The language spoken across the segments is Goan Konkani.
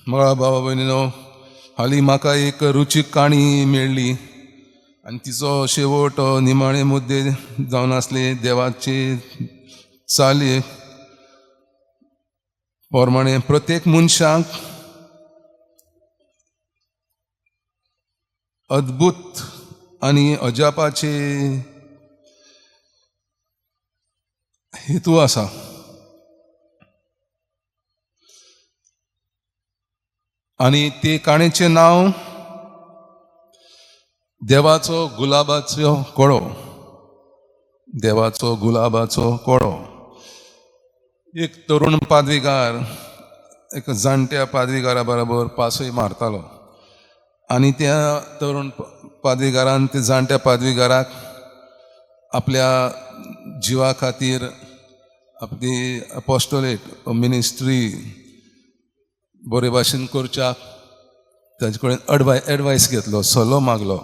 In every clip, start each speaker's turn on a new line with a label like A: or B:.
A: मळा भावा भयणीनो, हालीं म्हाका एक रुचीक काणी मेळ्ळी आनी तिचो शेवट निमाणे मुद्दे जावन आसले देवाची चाली प्रमाणे प्रत्येक मनशाक अद्भुत आनी अजापाचे हेतू आसा. आनी ते काणयेचें नांव देवाचो गुलाबाचो कळो. देवाचो गुलाबाचो कळो. एक तरुण पादवीगार एक जाणट्या पादवीगारा बरोबर पासय मारतालो आनी त्या तरुण पादवीगारान त्या जाणट्या पादवीगाराक आपल्या जिवा खातीर आपली अपोस्टोलेट मिनिस्ट्री बरे भाशेन करच्याक ताजे कडेन एडवायस घेतलो, सल्लो मागलो.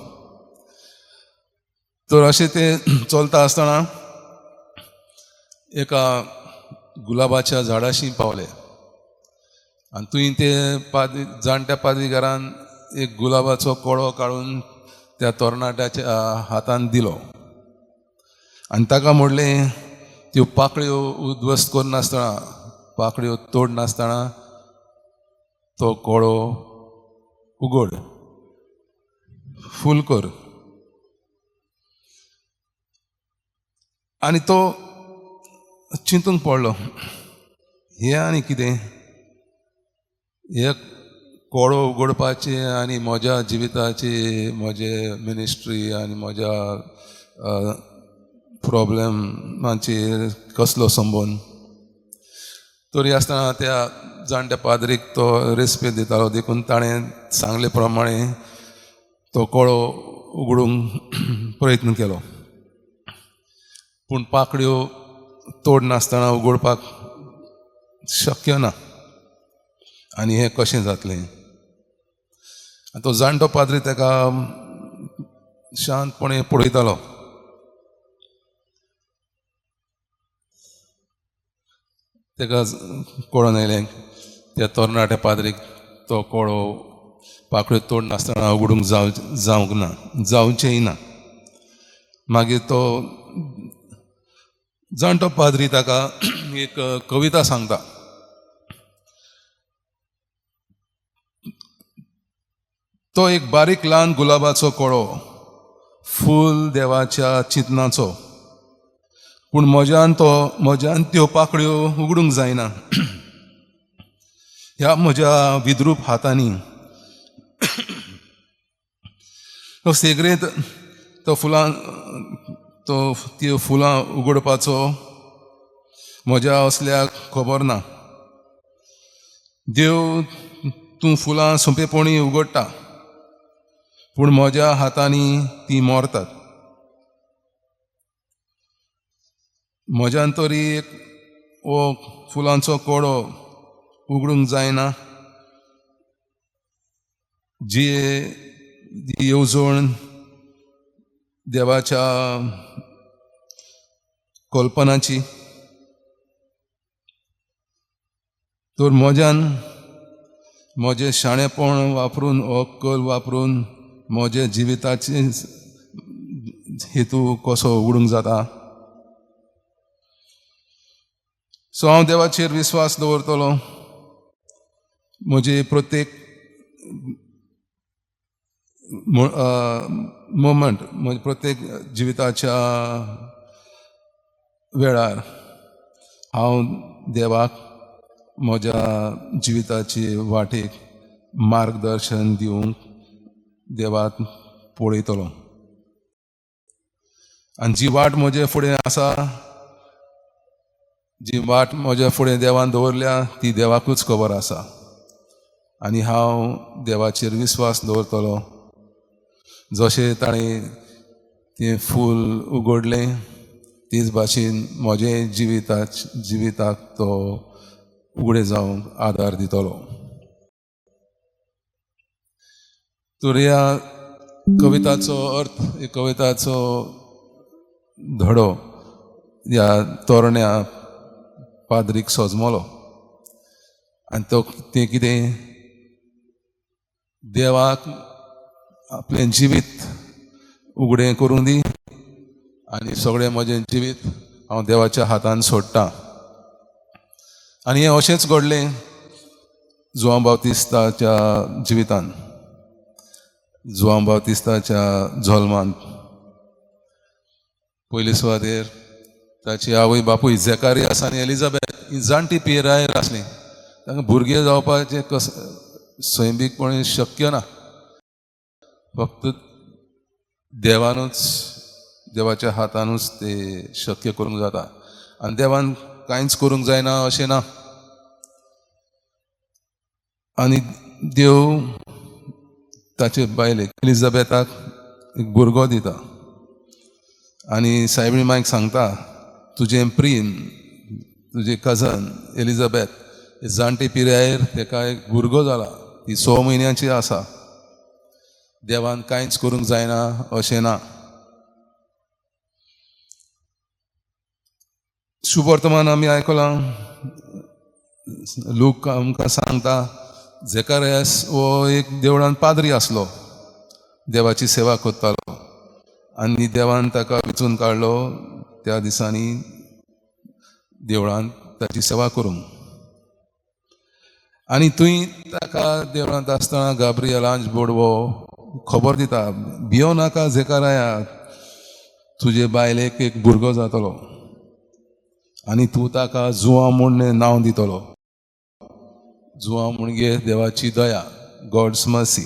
A: तर अशें तें चलता आसतना एका गुलाबाच्या झाडाशी पावले आनी थंय ते पादवी जाणट्या पादवीगारान एक गुलाबाचो कळो काडून त्या तरणाट्याच्या हातान दिलो आनी ताका म्हणलें, त्यो पाकळ्यो उद्ध्वस्त करनासतना, पाकळ्यो तोडनासतना तो कळो उगड, फूल कर. आनी तो चिंतूंक पडलो, हें आनी कितें, हे कळो उगडपाचें आनी म्हज्या जिविताची, म्हजे मिनिस्ट्री आनी म्हज्या प्रोब्लेमाचेर कसलो संबंद. तरी आसतना त्या जाणट्या पाद्रीक तो रेस्पेद दितालो, देखून ताणें सांगले प्रमाणे तो कळो उगडूंक प्रयत्न केलो, पूण पाकळ्यो तोडनासतना उगडपाक शक्य ना आनी हें कशें जातलें. तो जाणटो पाद्री ताका शांतपणे पळयतालो. ताका कळोन आयलें त्या तरणाट्या पाद्रीक तो कळो पाकळ्यो तोडनासतना उगडूंक जावंक ना, जावचेंय ना. मागीर तो जाणटो पाद्री ताका एक कविता सांगता. तो एक बारीक ल्हान गुलाबाचो कळो, फूल देवाच्या चिंतनाचो, पूण म्हज्यान त्यो पाकळ्यो उगडूंक जायना ह्या म्हज्या विद्रूप हातांनी. तो सेगरेत तो फुलां तो त्यो फुलां उगडपाचो म्हज्या असल्याक खबर ना. देव तूं फुलां सोंपेपणी उगडटा, पूण म्हज्या हातांनी तीं मरतात. म्हज्यान तरी एक हो फुलांचो कळो उगडूंक जायना, जी येवजण देवाच्या कल्पनाची. तर म्हज्यान म्हजें शाणेपण वापरून, अक्कल वापरून म्हजे जिविताचे हेतू कसो उगडूंक जाता. सो हांव देवाचेर विस्वास दवरतलो. म्हजे प्रत्येक मोमेंट, म्हजे प्रत्येक जिविताच्या वेळार हांव देवाक म्हज्या जिविताचे वाटेक मार्गदर्शन दिवंक देवाक पळयतलो. आनी जी वाट म्हजे फुडें आसा, जी वाट म्हज्या फुडें देवान दवरल्या ती देवाकूच खबर आसा आनी हांव देवाचेर विस्वास दवरतलो. जशें ताणें तें फूल उगडलें तेच भाशेन म्हजें जिविताक तो उगडे जावंक आदार दितलो. तर ह्या कविताचो अर्थ, कविताचो धडो ह्या तरण्या पाद्रीक सजमलो आनी तो तें कितें देवाक आपलें जिवीत उगडें करूं दी आनी सगळें म्हजें जिवीत हांव देवाच्या हातान सोडटां. आनी हें अशेंच घडलें जुवांव बाप्तिस्ताच्या जिवितान, जुवांव बाप्तिस्ताच्या जल्मांत. पयले सुवातेर ताची आवय बापूय झेकारियास आनी एलिझाबेथ ही जाणटी पिरायेर आसली. तांकां भुरगें जावपाचें कस सैमीकपणे शक्य ना, फक्त देवानूच, देवाच्या हातानूच ते शक्य करूंक जाता. आनी देवान कांयच करूंक जायना अशें ना. आनी देव ताचे बायलेक एलिझाबेथाक एक भुरगो दिता आनी सायबीण मायक सांगता, तुजें प्रीन, तुजें कजन एलिझाबेथ जाणटे पिरायेर तेका एक भुरगो जाला, ती 6 म्हयन्याची आसा. देवान कांयच करूंक जायना अशें ना. शुभवर्तमान आमी आयकलां, लूक आमकां सांगता झेकारियास हो एक देवळान पाद्री आसलो, देवाची सेवा करतालो आनी देवान ताका वेंचून काडलो त्या दिसांनी देवळान ताची सेवा करूंक. आनी थंय ताका देवळांत आसतना गाब्रियल आंज बोडवो खबर दिता, भियो नाका झेकाराया, तुजे बायलेक एक भुरगो जातलो आनी तूं ताका जुवांव म्हूण नांव दितलो. जुवांव म्हणजे देवाची दया, गॉड्स मर्सी.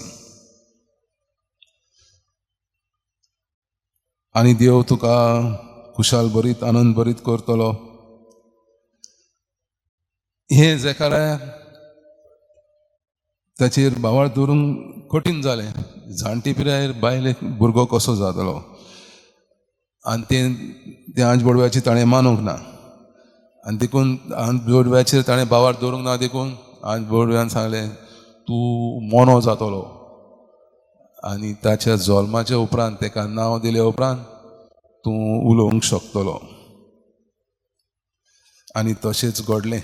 A: आनी देव तुका खुशाल भरीत, आनंद भरीत करतलो. हें झेकाराया ताचेर भावाळ दवरूंक कठीण जालें. जाणटी पिरायेर बायलेक भुरगो कसो जातलो? आनी तें आंज बोडव्याची ताणें मानूंक ना आनी देखून आंज बोडव्याचेर ताणें भावार दवरूंक ना. देखून आंज बोडव्यान सांगलें, तूं मोनो जातलो. आनी ताच्या जल्माच्या उपरांत ताका नांव दिल्या उपरांत तूं उलोवंक शकतलो. आनी तशेंच घडलें.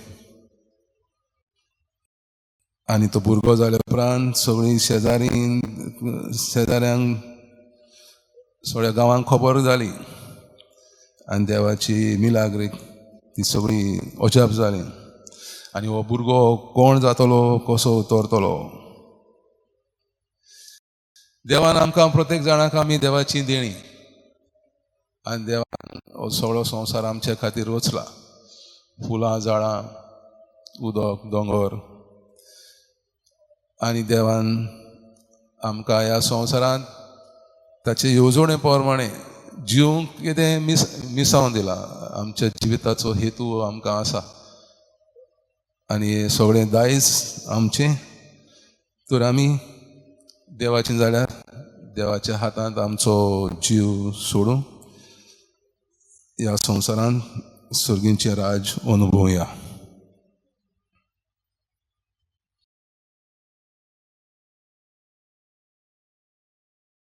A: आनी तो भुरगो जाल्या उपरांत सगळीं शेजारी, शेजाऱ्यांक, सगळ्या गांवांक खबर जाली आनी देवाची मिलाग्रीक ती सगळी अजाप जाली. आनी हो भुरगो कोण जातलो, कसो उतरतलो? देवान आमकां प्रत्येक जाणाक आमी देवाची देणी आनी देवान हो सगळो संवसार आमचे खातीर रचला. फुलां, झाडां, उदक, दोंगर. आनी देवान आमकां ह्या संवसारांत ताचे येवजणे प्रमाणे जिवंक कितें मिसावन दिलां. आमच्या जिविताचो हेतू आमकां आसा आनी हें सगळें दायज आमचें. तर आमी देवाचें जाल्यार देवाच्या हातांत आमचो जीव सोडून ह्या संवसारांत सर्गीचें राज अनुभवया.